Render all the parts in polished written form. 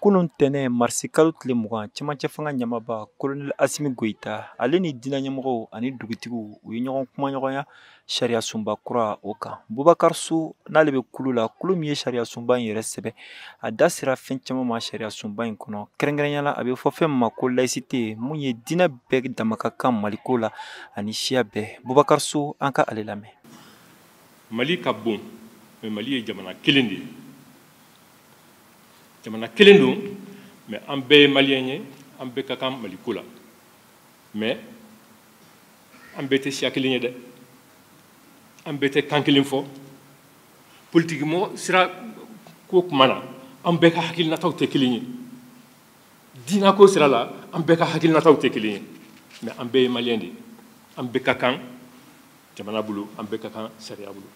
Kunun tɛnɛn marisikalo tile 20, cɛmancɛ fanga ɲɛmaaba Colonel Assimi Goïta, ale ni diinɛ ɲɛmɔgɔw ani dugutigiw, u ye ɲɔgɔn kumaɲɔgɔnya sariya sunba kura o kan. Bubakari So, n'ale bɛ kulu la, kulu min ye sariya sunba in yɛrɛ sɛbɛn, a da sera fɛn caman ma sariya sunba in kɔnɔ. Kɛrɛnkɛrɛnya la, a bɛ fɔ fɛn min ma ko laïcité, mun ye diinɛ bɛɛ dama ka kan Maliko la ani siya bɛɛ. Bubakari So, an ka ale lamɛn. Mali ka bon, mais Mali ye jamana kelen de ye. Jamana kelen don, mais an bɛɛ ye maliyɛn ye, an bɛɛ ka kan Maliko la, mais an bɛɛ tɛ siya kelen ye dɛ, an bɛɛ tɛ kan kelen fɔ. Politiki mɔgɔ sira ko kuma na, an bɛɛ ka hakilinataw tɛ kelen ye. Diinɛ ko sira la, an bɛɛ ka hakilinataw tɛ kelen ye, mais an bɛɛ ye maliyɛn de ye, an bɛɛ ka kan jamana bolo, an bɛɛ ka kan sariya bolo.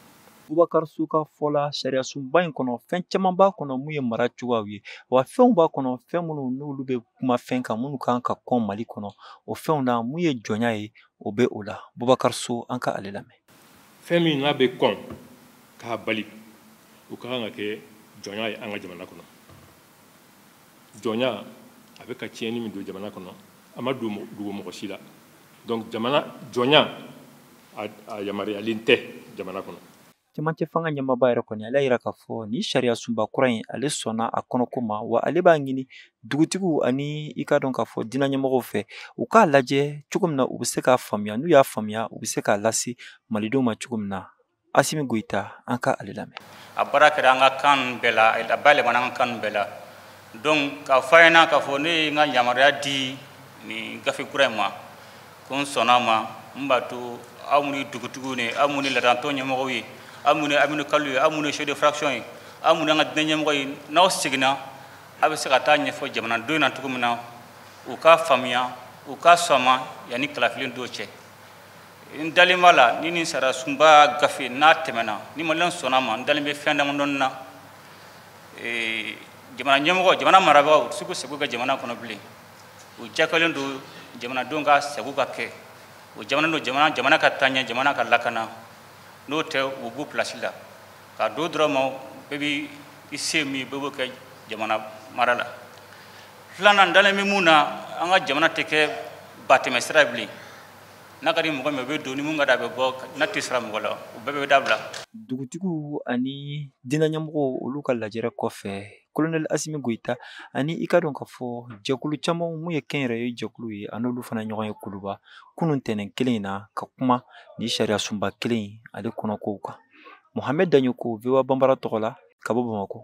Bubakari So ka fɔ la, sariya sunba in kɔnɔ, fɛn caman b'a kɔnɔ mun ye mara cogoyaw ye, wa fɛnw b'a kɔnɔ, fɛn minnu n'olu bɛ kuma fɛn kan minnu kan ka kɔn Mali kɔnɔ. O fɛnw na, mun ye jɔnya ye, o bɛ o la. Bubakari So, an ka ale lamɛn. Fɛn min n'a bɛ kɔn k'a bali, o ka kan ka kɛ jɔnya ye an ka jamana kɔnɔ. Jɔnya a bɛ ka tiɲɛni min don jamana kɔnɔ, a ma don dogo mɔgɔ si la. Donc jamana jɔnya a yamaruyalen tɛ jamana kɔnɔ. Cɛmancɛ fanga ɲɛmaaba yɛrɛ kɔni, ale yira k'a fɔ ni sariya sunba kura in, ale sɔnna a kɔnɔko ma, wa ale b'a ɲini dugutigiw ani i ka dɔn k'a fɔ diinɛ ɲɛmɔgɔw fɛ, u k'a lajɛ cogo min na u bɛ se k'a faamuya. N'u y'a faamuya, u bɛ se k'a lase malidenw ma cogo min na. Assimi Goïta, an ka ale lamɛn. A baara kɛra an ka kan bɛɛ la, a bayɛlɛmana an ka kan bɛɛ la. Donc k'a fɔ a ɲɛna k'a fɔ ne ye n ka yamaruya di nin gafe kura in ma, ko n sɔnna a ma. N b'a to aw minnu ye dugutigiw ye, aw minnu ye laadantɔn ɲɛmɔgɔw ye, aw minnu ye aminokalu ye, aw minnu ye chef de fraction ye, aw minnu y'an ka diinɛ ɲɛmɔgɔ ye, n'aw seginna, aw bɛ se ka taa ɲɛfɔ jamanadenw na cogo min na, u k'a faamuya, u k'a sɔn a ma yanni kalafili don cɛ. N dalen b'a la, ni nin sariya sunba gafe n'a tɛmɛna, ni maliyɛn sɔnna a ma, n dalen bɛ fɛn damadɔni na. Jamana ɲɛmɔgɔ, jamana marabagaw, u tɛ se k'u sago kɛ jamana kɔnɔ bilen. U jakalen don jamanadenw ka sago ka kɛ, o jamana don, jamana ka taa ɲɛ, jamana ka lakana. N'o tɛ, u b'u place la ka don dɔrɔn ma, bɛɛ b'i se min, bɛɛ b'o kɛ jamana mara la. Filanan, n dalen bɛ mun na, an ka jamana tɛ kɛ batɛmɛsira bilen. N'a ka di mɔgɔ min, o bɛ don, ni mun ka di a bɛ bɔ, n'a tɛ sara mɔgɔ la, o bɛɛ bɛ dabila. Dugutigiw ani diinɛ ɲɛmɔgɔw, olu ka lajɛrɛ kɔfɛ, Colonel Assimi Goïta ani i ka dɔn k'a fɔ jɛkulu caman mun ye kɛnyɛrɛye jɛkulu ye, a n'olu fana ɲɔgɔn ye Kuluba kunun tɛnɛn kelen in na ka kuma ni sariya sunba kelen in ale kɔnɔkow kan. Mohamed Dagnoko, VOA Bambara tɔgɔ la, ka bɔ Bamakɔ.